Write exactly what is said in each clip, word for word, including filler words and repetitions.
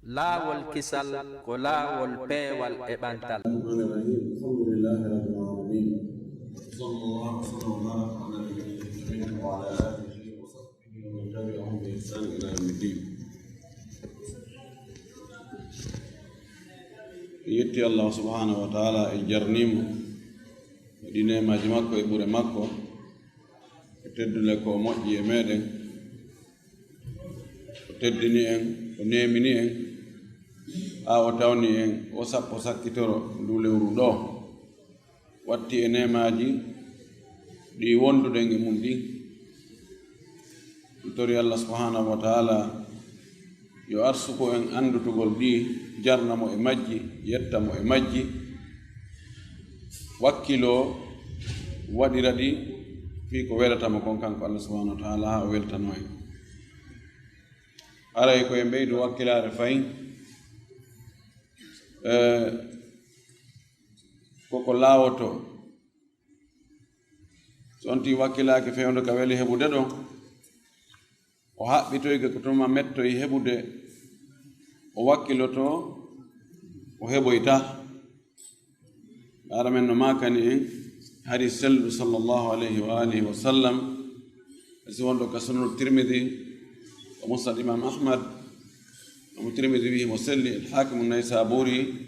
Laawol kisal ko laawol peewal e ɓantal. الرحمن الرحيم. الحمد لله رب العالمين. صلى الله وسلم وبارك على نبينا محمد وعلى آله وصحبه ومن تبعهم بإحسان إلى يوم الدين. En yetti Allah subhanahu wa ta'ala, en jarnimo e ɗi neemaaji makko e ɓure makko, e teddule ko o moƴƴi e meɗen, o teddini en, o neemini en, haa o tawni en o sappo sakkitoro ndu lewru ɗo. Watti e neemaaji ɗi wonduɗen e mum ɗin. En tori Allah subhanahu wa ta'ala yo arsuku en anndutugol ɗi, jarna mo e majji, yetta mo e majji, wakkilo waɗira ɗi fii ko welata mo kon kanko Allah subhanahu wa ta'ala, haa o weltano en. Aray ko en ɓeydu wakkilaare fayin, eh, koko laawoto. So on tigi wakkilaaki fewndo ka weli heɓude ɗon, o haɓɓitoyke ko tuma mettoyi heɓude, o wakkiloto, o heɓoyta. Ara men no maakani en hadis selluɗo sallallahu alayhi wa alihi wa sallam, si wonɗo ka Sunan Tirmidhi, ko Musnad Imam Ahmad, Imam Tirmidhi wi'i mo selli, Al-Hakim An-Naysaburi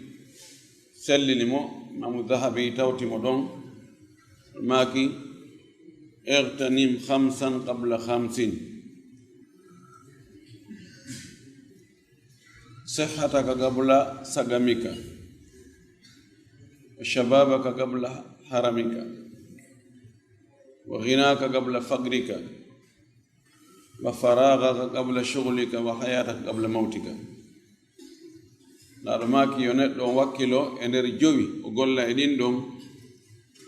sellini mo, Imam Dhahabi tawti mo ɗon, maaki, "Ightanim khamsan qabla khamsin." صحتك قبل سقمك، وشبابك قبل هرمك، وغناك قبل فقرك، وفراغك قبل شغلك، وحياتك قبل موتك. Naaɗo maaki yo neɗɗo on wakkilo e nder jowi, o golla e ɗin ɗon,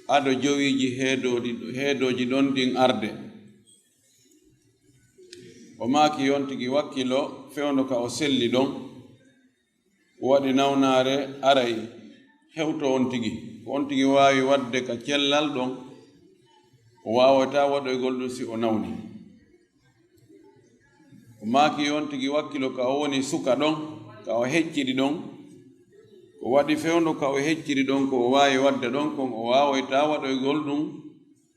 ado jowiiji heedooɗi, heedooji ɗon ɗin arde. O maaki yo on tigi wakkilo fewndo ka o selli ɗon, o waɗi nawnaare aray hewto on tigi. Ko on tigi waawi waɗde ka cellal ɗon, o waawataa waɗoygol ɗum si o nawni. O maaki yo on tigi wakkilo ka o woni suka ɗon, ka o hecciri ɗon. Ko waɗi fewndo ka o hecciri ɗon, ko o waawi waɗde ɗon kon, o waawoytaa waɗoygol ɗum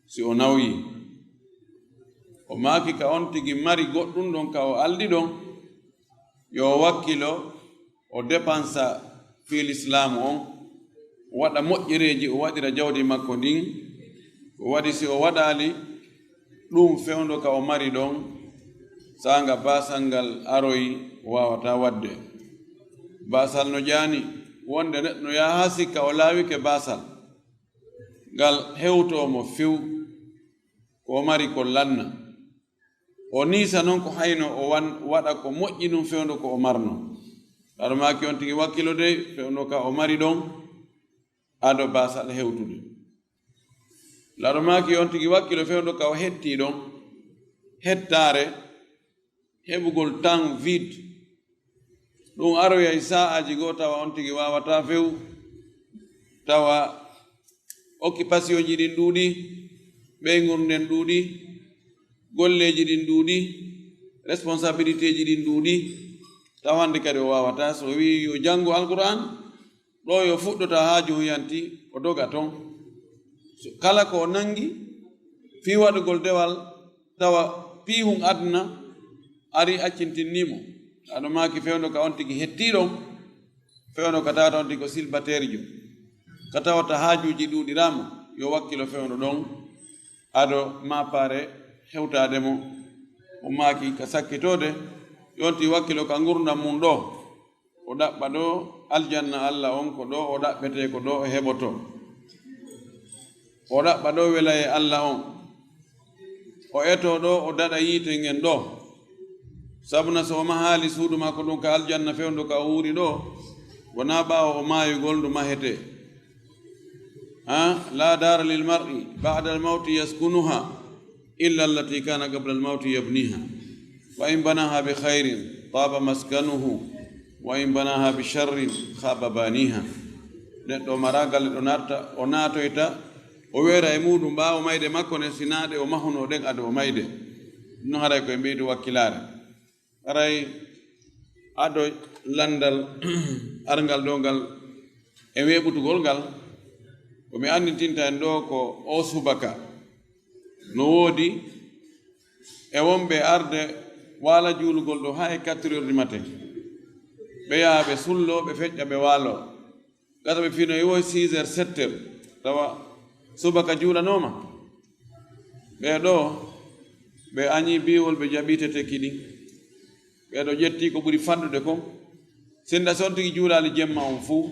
si o nawyi. O maaki ka on tigi mari goɗɗum ɗon ka o aldi ɗon, yo o wakkilo, o depansa fii lislaamu on, o waɗa moƴƴereeji, o waɗira jawdi makko ndin. Ko waɗi si o waɗaali ɗum fewndo ka o mari ɗon, saanga baasal ngal aroyi, o waawataa waɗde. Baasal no ƴaani, wonde neɗɗo no yaha sikka o laawike baasal ngal hewtoo mo few, ko o mari ko lanna. O niisa non ko hayno o wan-, waɗa ko moƴƴi ɗum fewndo ko o marno. Laɗo maaki on tigi wakkilo dey fewndo ka o mari ɗon, ado baasal hewtude. Laɗo maaki on tigi wakkilo fewndo ka o hetti ɗon, hettaare, heɓugol temps vide. Ɗum aroyay sa'aaji goo tawa on tigi waawataa few, tawa occupation ji ɗin ɗuuɗi, ɓeynguure nden ɗuuɗi, golleeji ɗin ɗuuɗi, responsabilité ji ɗin ɗuuɗi, tawa hannde kadi o waawataa. So o wi'i yo janngu Alqur'aan, ɗo yo fuɗɗota haaju huyanti, o doga ton. So kala ko o nanngi fii waɗugol dewal, tawa piihun aduna ari accintinni mo. Aɗo maaki fewndo ka on tigi hetti ɗon, fewndo ka tawata on tigi ko silbateerjo, ka tawata haajuuji ɗuuɗiraama, yo wakkilo fewndo ɗon, ado maapaare hewtaade mo. O maaki ka sakkitoode, yo on tigi wakkilo ka ngurndan mum ɗo. O ɗaɓɓa ɗo aljanna Alla on, ko ɗo o ɗaɓɓetee, ko ɗo o heɓotoo. O ɗaɓɓa ɗo welayee Alla on. O etoo ɗo o daɗa yiite ngen ɗo. Sabuna so o mahaali suudu makko ɗum ka aljanna fewndo ka o wuuri ɗo, wonaa ɓaawo o maayugol ndu mahetee. Ha? لا دار للمرء بعد الموت يسكنها إلا التي كان قبل الموت يبنيها، فإن بناها بخير طاب مسكنه، وإن بناها بشر خاب بانيها. Neɗɗo o maraa galle ɗo natta, o naatoyta, o weera e muuɗum ɓaawo mayde makko nden, si naa ɗe o mahunoo ɗen ado o mayde. Ɗum haray ko e ɓeydu wakkilaare. Haray Ado lanndal arngal ɗo ngal e weeɓutugol ngal, ko mi anndintinta en ɗo ko o subaka no woodi e wonɓe arde waala juulugol ɗo haa e quatre heures du matin. Ɓe yaha ɓe sullo, ɓe feƴƴa, ɓe waalo. Gasa ɓe fino e wo six heures, sept heures, tawa subaka juulanooma. Ɓee ɗo, ɓe añi biwol, ɓe jaɓi teteki ɗin. Ɓee ɗo ƴetti ko ɓuri fanɗude kon. Sinda si on tigi juulaali jemma on fuu,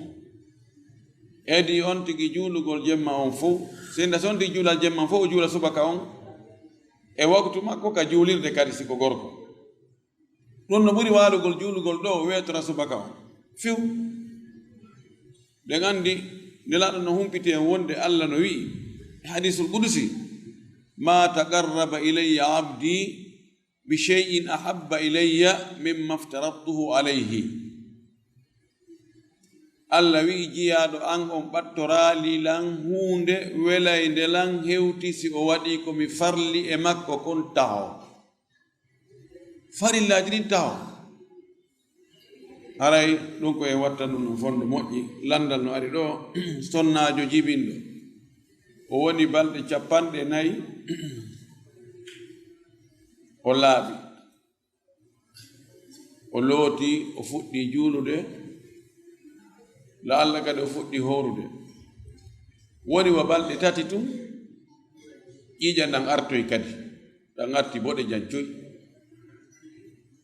edi on tigi juulugol jemma on fuu. Sinda si on tigi juulaali jemma on fuu, o juula subaka on e waktu makko ka juulirde kadi, si ko gorko. Ɗun no ɓuri waalugol juulugol ɗo, weetora subaka on. Fiw. Ɗen anndi, Nelaaɗo no humpiti en wonde Alla no wi'i e hadiisul qudusi, "Ma taqarraba ilayya abdi bi shay'in ahabba ilayya mimma aftaradtuhu alayhi." Alla wi'i, "Jiyaaɗo an on ɓattoraali lan huunde welaynde lan hewti si o waɗi ko mi farli e makko kon taho." Farillaaji ɗin taho. Haray ɗun ko en watta ɗun no fondo moƴƴi. Lanndal no ari ɗo, sonnaajo jibinɗo. O woni balɗe capanɗe nayi, o laaɓi. O looti, o fuɗɗi juulude, la'alla kadi o fuɗɗi hoorude. Woni wa balɗe tati tun, ƴiiƴan ɗan artoyi kadi, ɗan arti boɗe jancoy.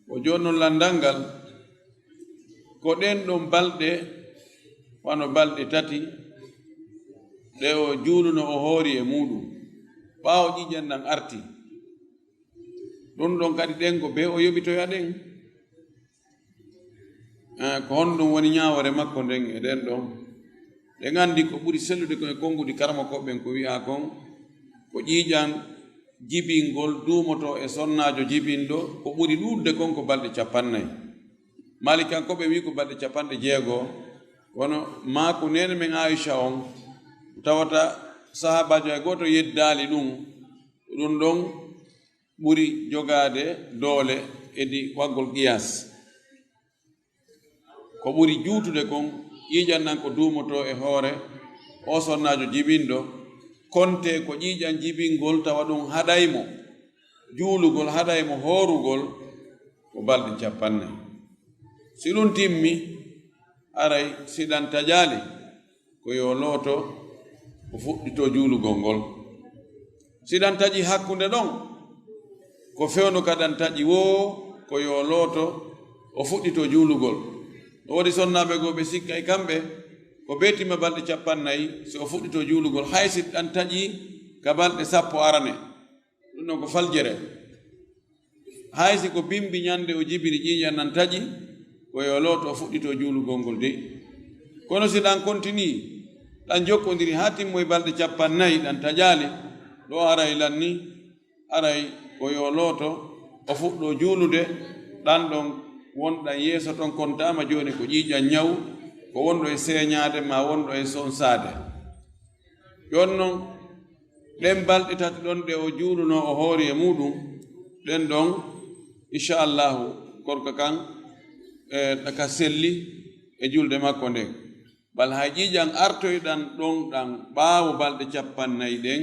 O jooni non lanndal ngal, ko ɗen ɗon balɗe, wano balɗe tati, ɗe o juuluno o hoori e muuɗum, ɓaawo ƴiiƴan ɗan arti. Ɗun ɗon kadi ɗen ko bee o yoɓitoya ɗen. Eh, ko honɗun woni ñaawoore makko nden e ɗen ɗon? Ɗen anndi ko ɓuri sellude ko e konguɗi karamokooɓe ɓen ko wi'aa kon, ko ƴiiƴan jibingol duumoto e sonnaajo jibinɗo, ko ɓuri ɗuuɗude kon ko balɗe capannay. Malikankooɓe wi'i ko balɗe capanɗe jeego, kono maaku neene men Aisha on, tawata sahaabaajo hay gooto yeddaali ɗun, ɗun ɗon ɓuri jogaade doole edi waggol qiyaas. Ko ɓuri juutude kon, ƴiiƴan ɗan ko duumotoo e hoore o sonnaajo jibinɗo, kontee ko ƴiiƴan jibingol tawa ɗun haɗay mo juulugol, haɗay mo hoorugol, ko balɗe capannay. Si ɗun timmi, aray si ɗan taƴaali, ko yo looto, o fuɗɗito juulugol ngol. Si ɗan taƴi hakkunde ɗon, ko fewndo ka ɗan taƴi woo, ko yo looto, o fuɗɗito juulugol. No woodi sonnaaɓe goo ɓe sikka e kamɓe, ko bee timma balɗe capannay, si o fuɗɗito juulugol, hay si ɗan taƴi ka balɗe sappo arane. Ɗun ɗon ko faljere. Hay si ko bimbi ñande o jibini ƴiiƴan ɗan taƴi, ko yo looto o fuɗɗito juulugol ngol dey. Kono si ɗan kontinii, ɗan jokkondiri haa timmoyi balɗe capannay, ɗan taƴaali, ɗo aray lanni, aray ko yo looto o fuɗɗo juulude, ɗan ɗon wonɗan yeeso ton kontaama jooni ko ƴiiƴan ñaw, ko wonɗo e seeñaade maa wonɗo e sonsaade. Jooni non, ɗen balɗe tati ɗon ɗe o juulunoo o hoori e muuɗum, ɗen ɗon, inchallahu, gorko kan, e, ka selli e julde makko nden. Bal hay ƴiiƴan artoyɗan ɗon ɗan ɓaawo balɗe capannay ɗen,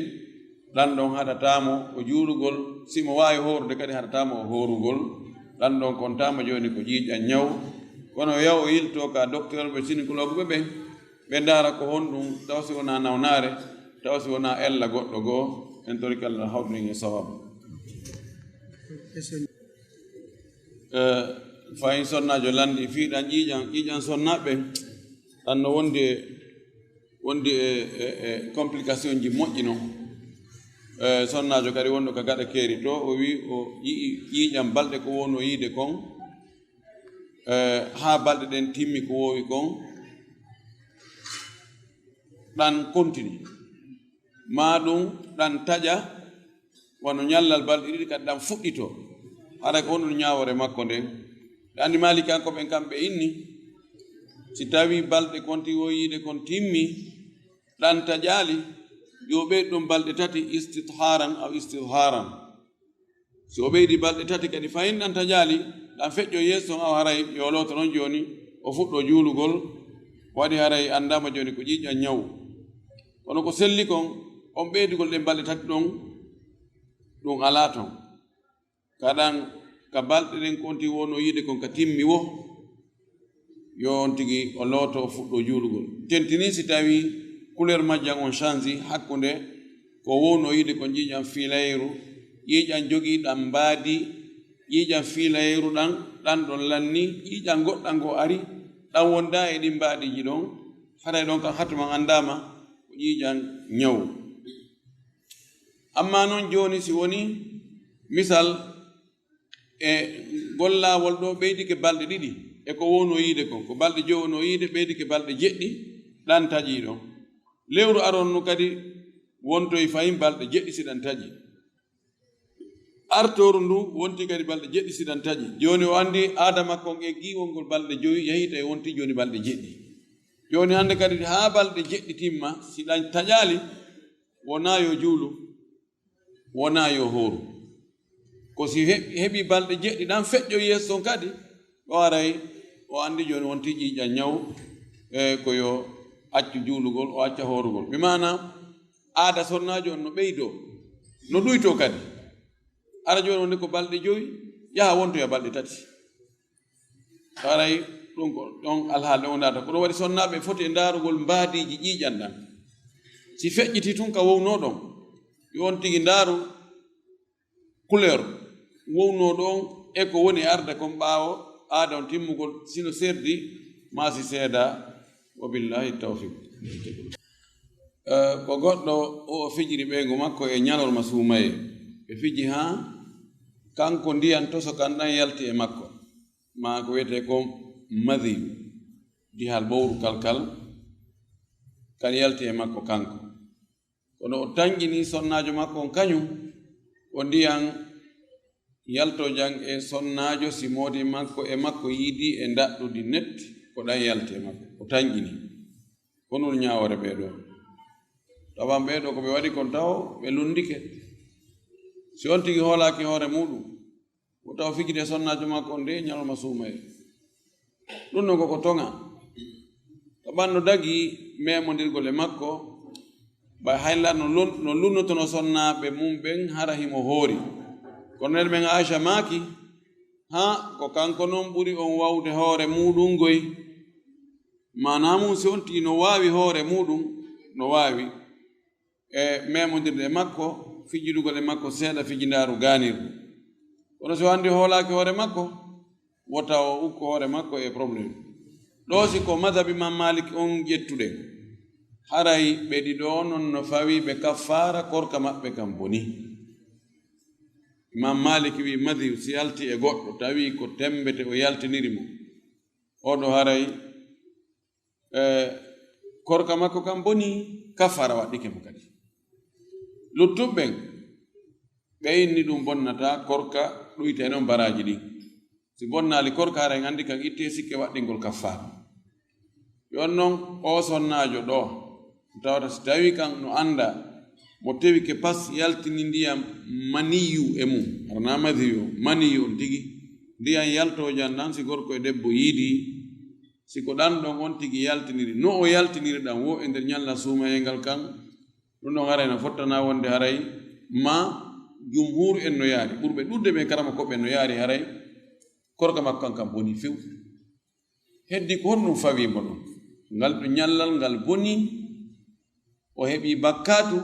ɗan ɗon haɗataa mo o juulugol, si mo waawi hoorude kadi haɗataa mo o hoorugol, ɗan ɗon kontaama jooni ko ƴiiƴan ñaw. Kono yaw o yiltoo ka docteur ɓe gynécologue ɓe ɓen, ɓe ndaara ko honɗum, taw si wonaa nawnaare, taw si wonaa ella goɗɗo goo, en torike Allah hawrinen e sawaabu. Eh, fayin sonnaajo lanndi fii ɗan ƴiiƴan, ƴiiƴan sonnaaɓe, ɗan no wondi e, wondi e, e, e complication ji moƴƴi non. Eh, sonnaajo kadi wonɗo ka gaɗa keeri to, o wi'i o yi'i ƴiiƴan balɗe ko wonno yiide kon, eh, haa balɗe ɗen timmi ko woowi kon, ɗan kontini. Maa ɗum ɗan taƴa, wano ñallal balɗe ɗiɗi, kadi ɗan fuɗɗitoo. Hara ko honɗun ñaawoore makko nden? Ɓe anndi Maalikankooɓe ɓen kamɓe inni, si tawii balɗe konti woo yiide kon timmi, ɗan taƴaali, yo ɓeydu ɗon balɗe tati istithaaran aw istidhaaran. Si o ɓeydi balɗe tati kadi fahin ɗan taƴaali, Ɗan feƴƴo yeeso ton, awa haray yo looto non jooni, o fuɗɗo juulugol, waɗi haray anndaama jooni ko ƴiiƴan ñaw. Kono ko selli kon, on ɓeydugol ɗen balɗe tati ɗon, ɗum alaa ton. Kaɗan ka balɗe ɗen ko on tigi wonno yiide kon ka timmi wo, yo on tigi o looto, o fuɗɗo juulugol. Tentini si tawi couleur majjan on change hakkunde ko wowno yiide kon ƴiiƴan fiilayru, ƴiiƴan jogiiɗan mbaadi, ƴiiƴan fiilayru ɗan, ɗan ɗon lanni, ƴiiƴan goɗɗan goo ari, ɗan wondaa e ɗin mbaadiiji ɗon, haray ɗon kan hatuman anndaama ko ƴiiƴan ñaw. Amma non jooni si woni misal e ngol laawol ɗoo ɓeydike balɗe ɗiɗi e ko wowno yiide kon, ko balɗe jowi wonno yiide ɓeydike balɗe jeɗɗi, ɗan taƴii ɗon. Lewru aronnu kadi wontoyi fahin balɗe jeɗɗi si ɗan taƴii. Artooru ndu wonti kadi balɗe jeɗɗi si ɗan taƴii. Jooni o anndi aada makko on eggii wongol balɗe jowi, yahii tawi wonti jooni balɗe jeɗɗi. Jooni hannde kadi haa balɗe jeɗɗi timma, si ɗan taƴaali, wonaa yo juulu, wonaa yo hooru. Ko si he-, heɓii balɗe jeɗɗi ɗan feƴƴo yeeso ton kadi, o aray, o anndi jooni wonti ƴiiƴan ñaw, e ko yo accu juulugol, o acca hoorugol. Bi maana, aada sonnaajo on no ɓeydoo, no ɗuytoo kadi. Ara jooni wonde ko balɗe jowi, yaha wontoya balɗe tati. Haray ɗum ko ɗon alhaali ɗon wondaata. Ko ɗum waɗi sonnaaɓe foti e ndaarugol mbaadiiji ƴiiƴan ɗan. Si feƴƴitii tun ka wownoo ɗon, yo on tigi ndaaru couleur wownoo ɗon e ko woni e arde kon ɓaawo aada on timmugol, si no serdi maa si seedaa. Wa billaahi tawfiq. Eh, ko goɗɗo o fijiri ɓeyngu makko e ñalorma suumayee. Ɓe fiji haa kanko ndiyan toso kan ɗan yalti e makko. Maa ko wiyetee kon madiyu, dihal ɓowru kalkal, kan yalti e makko kanko. Kono o tanƴini sonnaajo makko on kañun, ko ndiyan yaltoojan e sonnaajo si moodi makko e makko yiidi e ndaɗɗudi net, ko ɗan yalti e makko. O tanƴini. Ko non ñaawoore ɓee ɗoo. Tawan ɓee ɗoo ko ɓe waɗi kon tawo ɓe lunndike. Si on tigi hoolaaki hoore muuɗum, o tawa fijide sonnaajo makko on de ñalorma suumayee. Ɗum non ko ko toŋa. Tawan no dagi memondirgol e makko, ɓay hayla no lon-, no lunnotono sonnaaɓe mum ɓen hara himo hoori. Kono nel men Aisha maaki, haa ko kanko non ɓuri on wawde hoore muuɗum goy. Maanaa mum si on tigi no waawi hoore muuɗum, no waawi e memondirde e makko, fijidugol e makko seeɗa fijindaaru gaanirdu. Kono si o anndi hoolaaki hoore makko, wota o ukko hoore makko e problème. Ɗoo si ko madhab Imam Malik on ƴettuɗen, haray ɓe ɗiɗo non no fawi ɓe kaffaara korka maɓɓe kan boni. Imam Malik wi madhi si yalti e goɗɗo, tawi ko tembete o yaltiniri mo, oɗo haray, e, korka makko kan boni, kaffaara waɗɗike mo kadi. Luttuɓe ɓen, ɓe inni ɗum bonnata korka, ɗuyta e non baraaji ɗin. Si bonnaali korka, haray en anndi kan ittee sikke waɗɗingol kaffaara. Yo on non, o sonnaajo ɗoo, tawata si tawi kan no annda, mo tewike pas yaltini ndiyam maniyu e mum, hara na madiyu, maniyu on tigi, ndiyan yaltoojan ɗan si gorko e debbo yiidi, si ko ɗan ɗon on tigi yaltiniri, no o yaltiniri ɗan wo e nder ñalla suumayee ngal kan, ɗum ɗon haray no fottana wonde haray ma jumhuuru en no yaari, ɓurɓe ɗuuɗude ɓe karama koɓe no yaari haray korka makko kan kan boni few. Heddi ko honɗum fawii mo ɗum? Ngal ɗum ñallal ngal boni, o heɓii bakkaatu.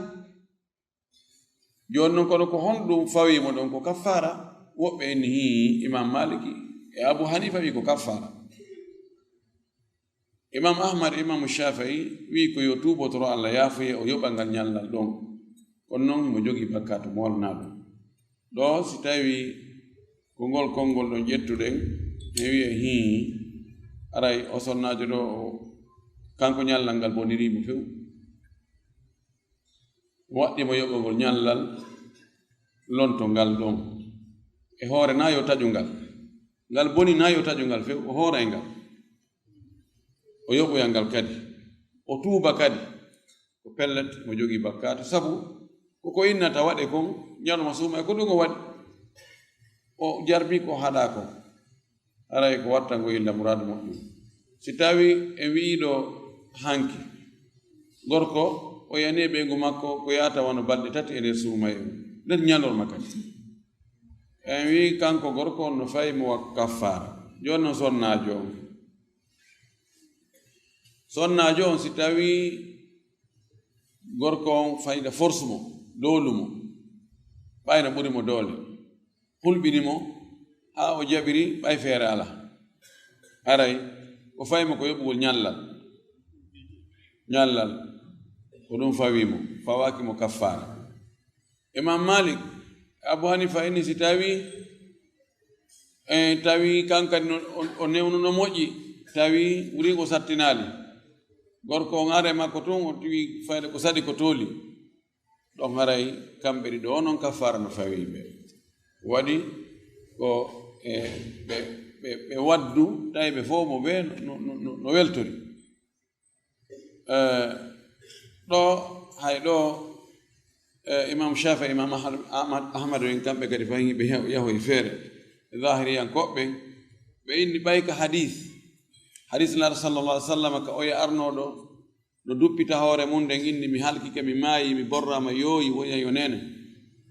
Jooni non kono ko honɗum fawii mo ɗon? Ko kaffaara? Woɓɓe inni hii, Imam Maliki e Abu Hanifa wi ko kaffaara. Imam Ahmad e Imam Shafi'i wi ko yo tuubotoro Allah yaafoye o yoɓa ngal ñallal ɗon. Kono non himo jogii bakkaatu moolnaaɗo. Ɗoo si tawi ko ngol konngol ɗon ƴettuɗen, mi wiya hii, aray o sonnaajo ɗoo o, kanko ñallal ngal bonirii mo few. Waɗɗii mo yoɓogol ñallal lonto ngal ɗon. E hoore na yo taƴu ngal. Ngal boni na yo taƴu ngal few, o hooray ngal. O yoɓoya ngal kadi. O tuuba kadi. Ko pellet mo jogii bakkaatu. Sabu ko ko innata waɗe kon, ñalawma suuma e ko ɗum o waɗi. O jarbi ko haɗaa kon. Haray ko watta ngo illa muraadu moƴƴum. Si tawi en wi'i ɗo hanki, gorko o yani e ɓeyngu makko ko yaata wano balɗe tati e nder suumayee on, nder ñalorma kadi. En wi'i kanko gorko on no fayi mo wa kaffaara. Jooni non sonnaajo on. Sonnaajo on si tawi gorko on fayda force mo, doolu mo, ɓay no ɓuri mo doole, hulɓini mo, haa o jaɓiri ɓay feere alaa. Haray, ko fayi mo ko yoɓugol ñallal. Ñallal, ko ɗum fawi mo, fawaaki mo kaffaara. Imam Malik, Abu Hanifa inni si tawi, eh, tawi kankadi no, o, o newnuno moƴƴi, tawi wuri ko sattinaali. Gorko on are makko tun, o tiwi fayde ko saɗi ko tooli. Ɗon haray kamɓe ɗiɗo o non kaffaara no fawi ɓe. Waɗi ko, eh, ɓe, ɓe, ɓe waddu, tawi ɓe fof mo ɓe no, no, no, no weltori. Eh, ɗo, hay ɗo, eh, Imam Shafi'i, Imam Ahmad, Ahmad, Ahmad en kamɓe kadi fahin ɓe yaho-, yahoy feere. Zahiriyankoɓe, ɓe inni ɓay ka hadis. Hadis Nulaaɗo sallallahu alaihi wasallam ka oya arnoɗo, no duppita hoore mum nden inni, "Mi halkike, mi maayi, mi borrama, yooyi, woya yo nene.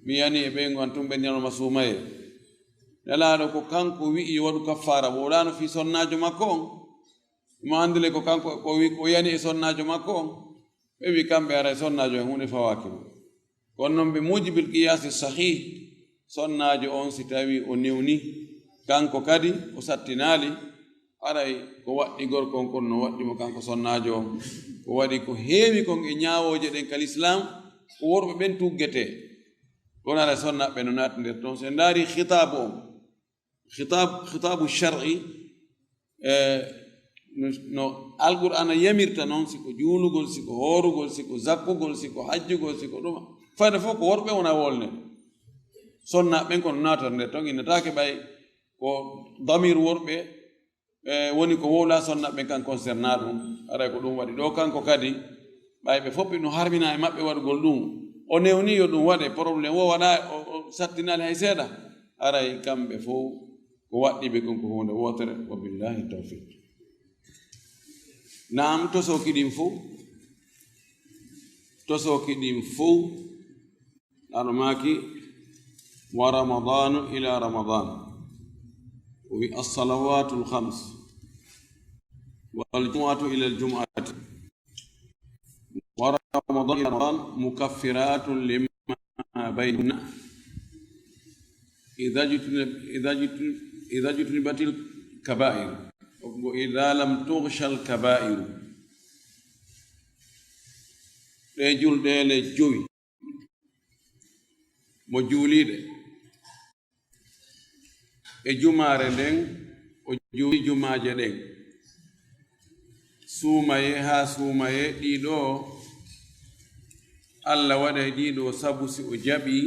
Mi yani e ɓeyngu an tun ɓe ñalorma suumayee." Nelaaɗo ko kanko wi'i yo waɗu kaffaara, wowlaano fii sonnaajo makko on. Mo anndile ko kanko ko wi-, ko yani e sonnaajo makko on. Ɓe wi kamɓe haray sonnaajo on huunde fawaaki mo. Kono non ɓe mujibil qiyaasi sahih, sonnaajo on si tawi o newni, kanko kadi o sattinaali, haray ko waɗɗi gorko on kon no waɗɗi mo kanko sonnaajo on. Ko waɗi ko heewi kon e ñaawooje ɗen ka lislaam, ko worɓe ɓen tuggetee. Kono haray sonnaaɓe no naati nder ton. So en ndaari khitaabu on, Khitab, khitabu shar'i, eh, no, no Alqur'aana yamirta non, si ko juulugol, si ko hoorugol, si ko zakkugol, si ko hajjugol, si ko ɗuma. Fayda fof ko worɓe wona wolne. Sonnaaɓe ɓen kono naatata nder ton, innataake ɓay ko damir worɓe, eh, woni ko wowla sonnaaɓe ɓen kan concerna ɗum. Haray ko ɗum waɗi ɗo kanko kadi, ɓay ɓe fof no harmina e maɓɓe waɗugol ɗum. O newni yo ɗum waɗe, problème o waɗa, o, o sattinaali hay seeɗa. Haray kamɓe fof ko waɗɗi ɓe kon ko huunde wootere, wa billahi tawfiq. Naam, tosooki ɗin fof, tosooki ɗin fof, Nulaaɗo maaki, "Wa Ramadanu ila Ramadan." O wi, "As-salawatul khams, wal jumu'atu ila al jumu'ati." Wa Ramadan ila Ramadan mukaffiratun lima baynahunna idha jtunib-, idha jtunib-, idha jtunibatil kaba'ir. Wa idha lam tughshal kaba'ir. Ɗe julɗe le jowi. Mo juuliiɗe. E jumaare nden, o juuli jumaaje ɗen. Suumayee haa suumayee, ɗiɗo, Alla waɗay ɗiɗo sabu si o jaɓii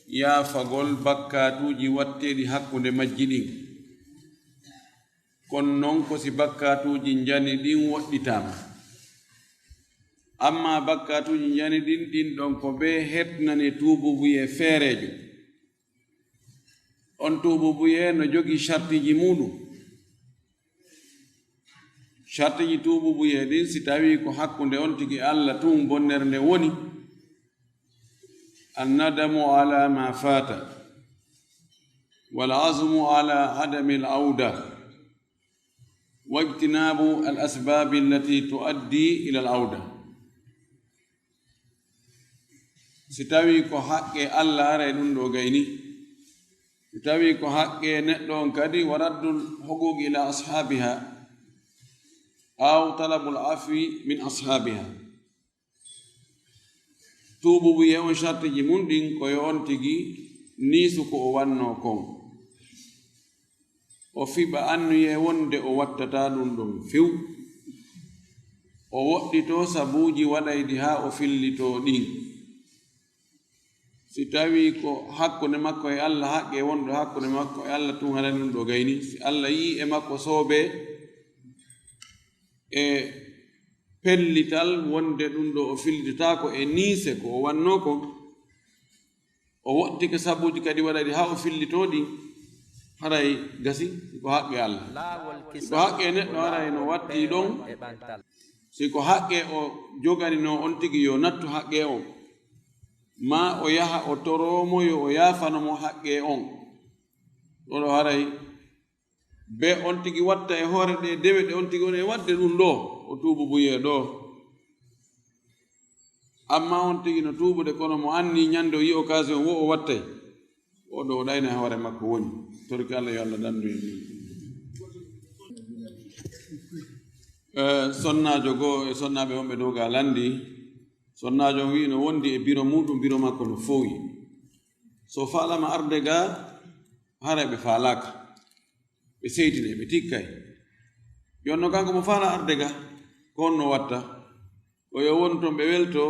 yaafagol bakkaatuuji watteeɗi hakkunde majji ɗin. Kono non ko si bakkaatuuji njani ɗin woɗɗitaama. Amma bakkaatuuji njani ɗin, ɗin ɗon ko bee heɗnane tuububuyee feereejo. On tuububuyee no jogii shartiiji muuɗum. Shartiiji tuububuyee ɗin, si tawii ko hakkunde on tigi Alla tun bonnere nden woni, "Annadamu ala ma fata, wal azmu ala adami al awda, wajtinabu al asbabi allati tuaddi ila al awda." Si tawii ko haqqe Alla, haray ɗum ɗo gayni. Si tawii ko haqqe neɗɗo on kadi, wa raddul huquqi ila ashabiha, aw talabul afwi min ashabiha. Tuububuyee on shartiiji mun ɗin ko yo on tigi niisu ko o wannoo kon. O fiɓa anniyee wonde o wattataa ɗum ɗon few. O woɗɗitoo sabuuji waɗayɗi haa o fillitoo ɗin. Si tawii ko hakkunde makko e Alla, haqqe wonɗo hakkunde makko e Alla tun, haray ɗum ɗo gayni. Si Alla yi'ii e makko soobee e pellital wonde ɗum ɗo o fillitataako e niise ko o wannoo kon, o woɗɗike sabuuji kadi waɗayɗi haa o fillitoo ɗin, Haray gasi, si ko haqqe Allah. Si ko haqqe neɗɗo, haray no watti ɗon. Si ko haqqe o joganino on tigi yo nattu haqqe on, ma o yaha o toroo mo yo o yaafano mo haqqe on. Ɗo ɗo haray be on tigi watta e hoore ɗe dewe ɗe on tigi on e waɗde ɗum ɗo, o tuubu buyee ɗo. Amma on tigi no tuubude, kono mo anni ñande o yi occasion wo o wattay, o ɗo o ɗayna e hoore makko woni. Torki Allah yo Allah dandu en. Eh, sonnaajo goo e sonnaaɓe wonɓe dow ga landi, sonnaajo on wi'i no wondi e biro muɗum, biro makko no foowi. So faalama arde ga, haray ɓe faalaaka. Ɓe seytine, ɓe tikkay. Jonno kanko mo faala arde ga, ko honno watta? Ko yo wonu ton ɓe welto,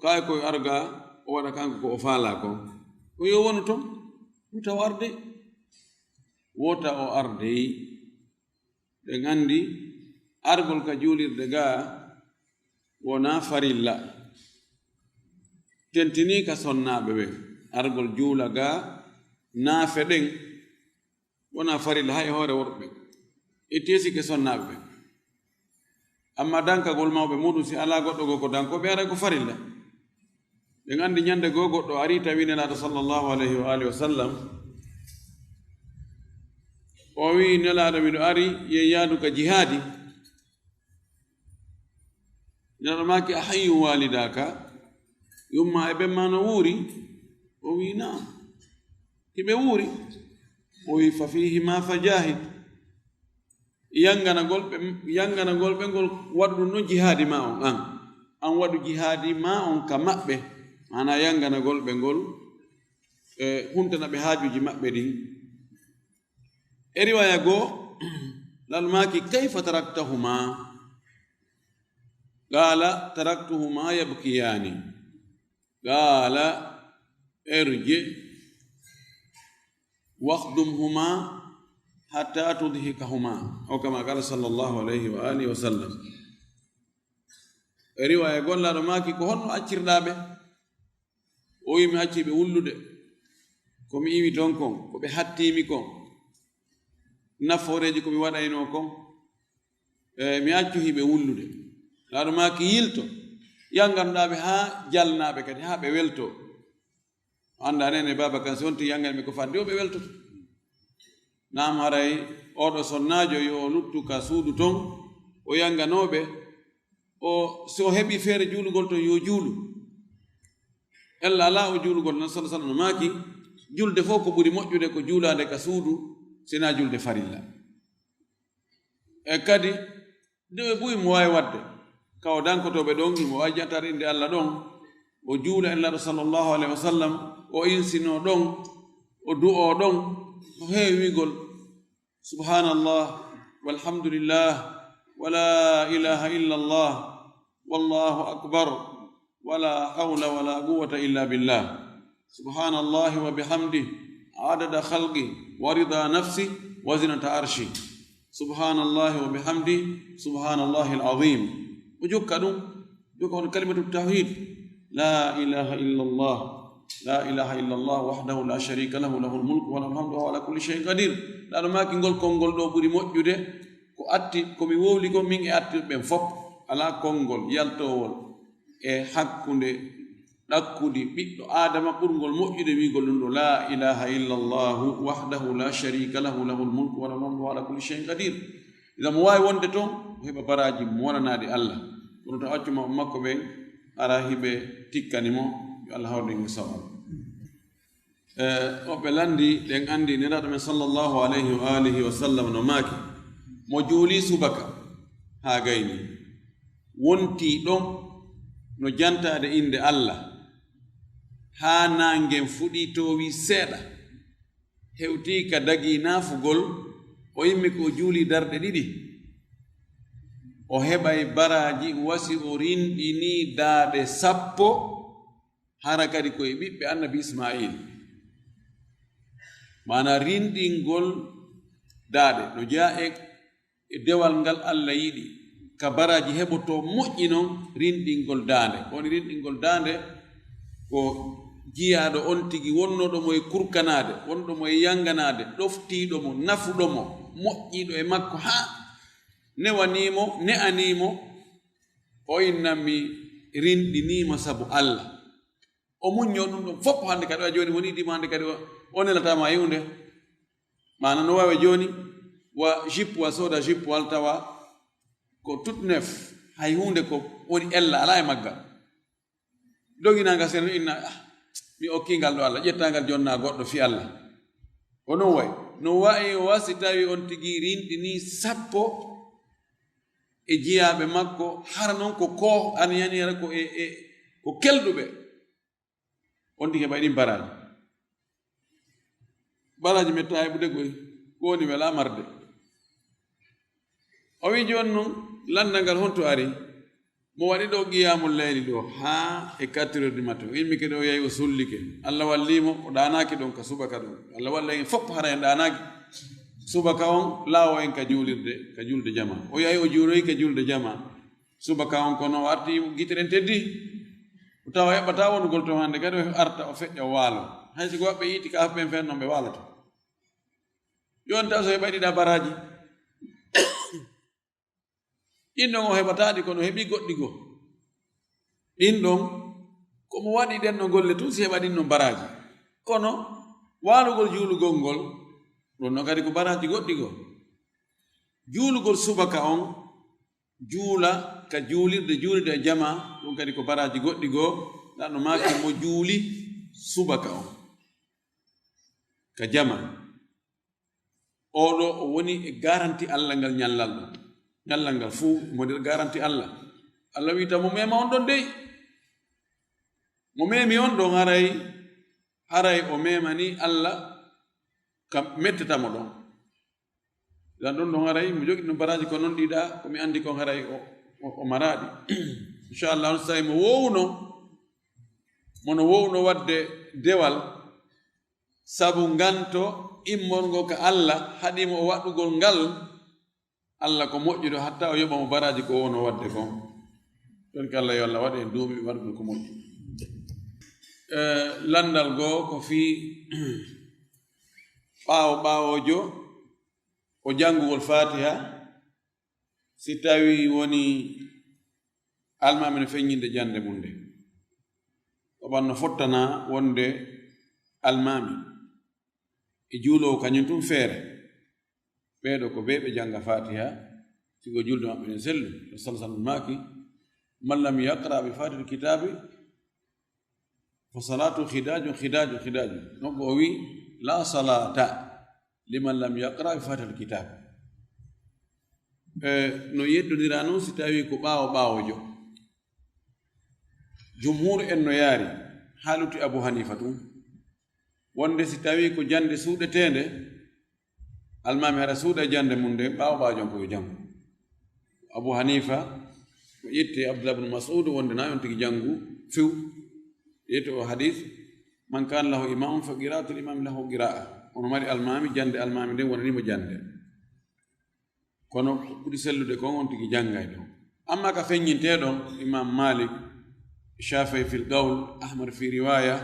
kaay ko yo arga, o waɗa kanko ko o faalaa kon. Ko yo wonu ton, ɗum taw arde. Wota o ardey. Ɗen anndi, argol ka juulirde ga wonaa farilla. Tentinii ka sonnaaɓe ɓen. Argol juula ga naafe ɗen wonaa farilla hay e hoore worɓe ɓen. E teesi ke sonnaaɓe ɓen. Amma dankagol mawɓe muɗum, si alaa goɗɗo goo ko danko ɓe, aray ko farilla. Ɗen anndi ñande goo goɗɗo ari tawi Nelaaɗo sallallahu alayhi wa alihi wa sallam. O wi'i, "Nelaaɗo, miɗo ari, ye yaadu ka jihaadi." Nelaaɗo maaki, "A hayyun waalidaaka? Yumma e ben ma no wuuri?" O wi'i, "Naam. Hiɓe wuuri." O wi'i, "Fa fiihima fa jaahid." Yanganagol ɓe, yanganagol ɓe ngol, waɗu ɗum ɗon jihaadi ma on, an. An waɗu jihaadi ma on ka maɓɓe. Maanaa yanganagol ɓe ngol, e huntana ɓe haajuuji maɓɓe ɗin. E riwaaya goo, Nelaaɗo maaki, "Kayfa taraktahuma?" Qaala, "Taraktuhuma yabkiyaani." Qaala, "Irji' wakhdumhuma hatta tudhikahuma." Aw kama qaala sallallahu alayhi wa alihi wa sallam. E riwaaya goo Nelaaɗo maaki, "Ko honno accirɗaa ɓe?" O wi'i, "Mi acci ɓe wullude. Ko mi iwi ton kon, ko ɓe hattii mi kon, nafooreeji ko mi waɗaynoo kon, e mi accu hiɓe wullude." Nelaaɗo maaki, "Yilto, yanganoɗaa ɓe haa jalnaa ɓe kadi, haa ɓe weltoo." Anndaa nene baaba kan, si wonti yangani ɓe ko fadde, o ɓe weltoto. Naam, haray oɗo sonnaajo yo o luttu ka suudu ton, o yanganoo ɓe, o, si o heɓi feere juulugol ton, yo juulu. Ella alaa o juulugol, nan sallallahu alayhi wa sallam no maaki, julde fof ko ɓuri moƴƴude ko juulaade ka suudu, sinaa julde farilla. E kadi, nde ɓe buy mo waawi waɗde, ka o dankotooɓe ɗon, himo ajjantar innde Allah ɗon, o juula e Nelaaɗo sallallahu alayhi wa sallam, o insinoo ɗon, o du'oo ɗon, o heewi wi'gol, "Subhanallah, walhamdulillah, wala ilaha illallah, wallahu akbar, wala hawla wala quwwata illa billah. Subhanallahi wa bihamdi, adada khalqi, wa rida nafsi, wa zinata arshi. Subhanallahi wa bihamdi, subhanallahi al-azim." O jokka ɗum, jokka on kalimatu tawhid. La ilaha illallah. La ilaha illallah wahdahu la sharika lahu, lahul mulku wa lahul hamdu wa huwa ala kulli shay'in qadir. Nelaaɗo maaki ngol konngol ɗo ɓuri moƴƴude. Ko atti, ko mi wowli ko min e attirɓe ɓen fof. Alaa konngol yaltoowol e hakkunde ɗakkudi ɓiɗɗo Aadama ɓurngol moƴƴude wi'gol ɗum ɗo, "La ilaha illallahu wahdahu la sharika lahu, lahul mulku wa lahul hamdu wa ala kulli shay'in qadir." Idan mo waawi wonde toon, o heɓa baraaji mo wonanaɗi Allah. Kono to accu ma-, makko ɓen, ara hiɓe tikkani mo, yo Allah hawrde en e sawab. E, woɓɓe lanndi, ɗen anndi Nelaaɗo men sallallahu alayhi wa alihi wa sallam no maaki, mo juuli subaka haa gayni, wontii ɗon no jantaade innde Allah, haa naangen fuɗii toowii seeɗa, hewtii ka dagii naafugol, o immi ko o juuli darɗe ɗiɗi, o heɓay baraaji wa si o rinɗinii daaɗe sappo, hara kadi ko e ɓiɓɓe Annabi Ismaayil. Maanaa rinɗingol daaɗe no jeyaa e, e dewal ngal Allah yiɗi, ka baraaji heɓotoo moƴƴi non rinɗingol daande. Ko woni rinɗingol daande? Ko jiyaaɗo on tigi wonnoɗo mo e kurkanaade, wonɗo mo e yanganaade, ɗoftiiɗo mo, nafuɗo mo, moƴƴiiɗo e makko haa newanii mo, ne'anii mo, o innan mi rinɗinii mo sabu Alla. O muññoo ɗum ɗon fof hannde kadi, o jooni woni dimaande kadi, o, o nelataa ma e huunde. Maana no waawi jooni, wa jupe, wa sooda jupe, walla tawa ko tout neuf, hay huunde ko woni ella alaa e maggal. Doginaa ngal sene inna, "Ah, mi okkii ngal ɗo Alla, ƴettaa ngal jonnaa goɗɗo fii Alla." Ko non wayi. No wayi wa si tawi on tigi rinɗinii sappo e jiyaaɓe makko, hara non ko ko an yani hara ko e, e, ko kelɗuɓe. On tigi heɓay ɗin baraaji. Baraaji metta heɓude koy, ko woni wela marde. O wi jooni non, lanndal ngal honto ari? Mo waɗi ɗo qiyamul layli ɗo haa e quatre heures du matin. O immi kadi o yahi o sullike. Alla walli mo, o ɗaanaaki ɗon ka subaka ɗon. Alla walli en fof hara en ɗaanaaki. Subaka on, laawo en ka juulirde, ka julde jama. O yahi o juuloyi ka julde jama. Subaka on kono o arti gite ɗen teddi. O tawa eɓɓata wonugol ton hannde kadi o arta o feƴƴa o waalo. Hay si ko waɓɓe itikaafu ɓen fen non ɓe waaloto. Jooni taw so heɓay ɗiɗa baraaji. Ɗin ɗon o heɓataa ɗi, kono heɓi goɗɗi goo. Ɗin ɗon, ko mo waɗi ɗen no golle tun, si heɓa ɗin non baraaji. Kono waalugol juulugol ngol, ɗon non kadi ko baraaji goɗɗi goo. Juulugol subaka on, juula ka juulirde, juulirde e jama, ɗum kadi ko baraaji goɗɗi goo. Ndaa no maaki mo juuli subaka on ka jama. Oɗo o woni e garanti Allah ngal ñallal ɗon. Ñallal ngal fuu mo nder garanti Allah. Allah wi'ata mo mema on ɗon dey. Mo memi on ɗon haray, haray o memani Allah ka mettata mo ɗon. Dan ɗon ɗon haray mo jogi ɗum baraji ko non ɗiɗa ko mi andi kon haray o, o, o maraɗi. Inchallah on sawi mo wowno, mono wowno wadde dewal, sabu nganto immorngo ka Allah haɗimo o waɗugol ngal, Allah ko moƴƴuɗo hatta o yoɓa mo baraji ko wowno wadde kon. Ɗon ko Allah yo Allah waɗe en duumi waɗugol ko moƴƴi. Eh, landal goo ko fii ɓaawo ɓaawojo o janngugol Fatiha, si tawi woni almaami no feññinde jannde mum nde, o ɓanno fottana wonde almaami e juuloowo kañum tun feere. Ɓeeɗo ko ɓe ɓe jannga Fatiha, sigo julde maɓɓe nden sellu. Rasul sallallahu alaihi wasallam maaki, "Man lam yaqra bi Fatihil kitabi, fa salatu khidajun, khidajun, khidajun." Non ko o wi, "La salata liman lam yaqra bi Fatihil kitab." E, no yeddondira non si tawi ko ɓaawo ɓaawojo. Jumhur en no yaari, haa lutti Abu Hanifa tun. Wonde si tawi ko jannde suuɗeteende, almaami hara suuɗa e jannde mum nde, ɓaawo ɓaawo jon ko yo janngu. Abu Hanifa, o ƴetti Abdullah ibn Mas'ud wonde na on tigi janngu few. Ƴetti o hadis, "Man kana lahu imamun fa qira'atul imami lahu qira'a." Ono mari almaami, jannde almaami nden wonani mo jannde. Kono ko ɓuri sellude kon on tigi janngay ɗon. Amma ka feññinte ɗon, Imam Malik, Shafi'i fil qawl, Ahmad fi riwaya,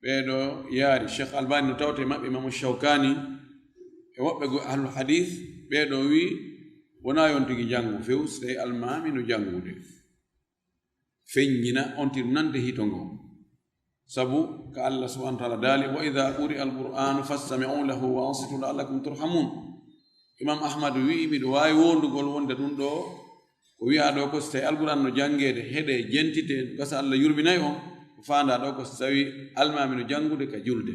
ɓeeɗo yaari. Cheikh Albani no tawte maɓɓe, Imam Shawkani, e woɓɓe go ahlul hadith, ɓeeɗo wi, wona yon tigi janngu few, si tawi almaami no janngude. Feññina on tigi nande hito ngo. Sabu ka Allah subhanahu wa ta'ala daali, "Wa idha quri'a al-Qur'anu fastami'u lahu wa ansitu la'allakum turhamun." Imam Ahmad wi'i, "Miɗo waawi wondugol wonde ɗum ɗo ko wi'aa ɗo ko si tawi Alqur'an no janngeede, heɗe, jentite, gasa Allah yurminay on." Ko faandaa ɗo ko si tawi almaami no janngude ka julde.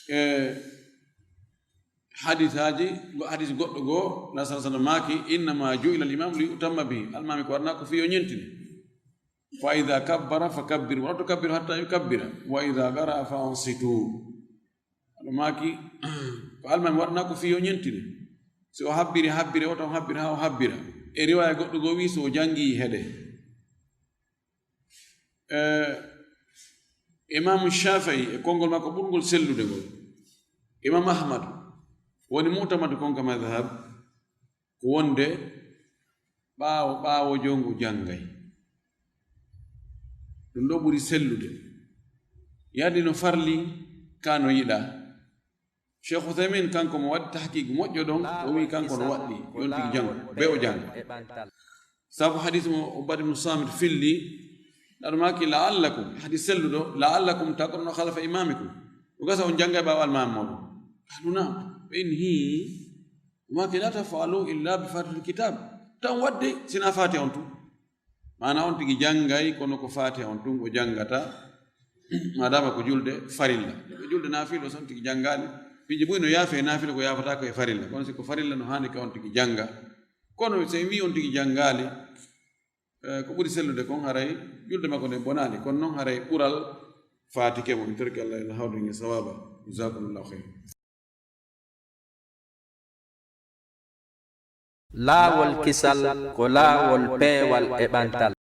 E hadisaaji, go-, hadis goɗɗo goo, Nabi sallallahu alaihi wasallam maaki, "Innama ju'ila al-imamu li yu'tamma bihi." Almaami ko waɗanaa ko fii yo ñentine. "Fa idha kabbara fa kabbiru, wala tukabbiru hatta yukabbira. Wa idha qara'a fa ansitu." Aɗo maaki, ko almaami waɗanaa ko fii yo ñentine. Si o habbiri, habbire, o tan habbira, haa o habbira. E riwaaya goɗɗo goo wi, so o janngi heɗe. Eh, Imam Shafi'i e konngol makko ɓurngol sellude ngol, Imam Ahmad woni mu'tamadu kon ka madhab, ko wonde ɓaawo, ɓaawo jongu janngay. Ɗum ɗo ɓuri sellude. Yahdi no farli, ka no yiɗa. Cheikh Uthaymin kanko mo waɗi tahqiq moƴƴo ɗon, o wi kanko no waɗɗi, yo on tigi janngo, be o jannga. Sabu hadis mo Ubadat ibn Samit filli, aɗo maaki la'allakum, hadis selluɗo, la'allakum taqra'una khalfa imamikum. O gasa on jannga e ɓaawo almaami mooɗon. Qalu na'am. Ɓe inni, hii, o maaki la taf'alu illa bi fatihatil kitab. Tan waɗde sina Fatiha on tun. Maana on tigi janngay, kono ko Fatiha on tun o janngata, madama ko julde farilla. Ko julde naafila, so on tigi janngaali, piiji buy no yaafe e naafila ko yaafata ko e farilla. Kono si ko farilla no haani ka on tigi jannga. Kono so en wi on tigi janngaali, eh, ko ɓuri sellude kon haray julde makko nden bonaali. Kono non haray ɓural faatike mo. Min torki Allah en hawdu en e sawaba. Jazakumullahu khairan. Laawol kisal ko laawol peewal e ɓantal.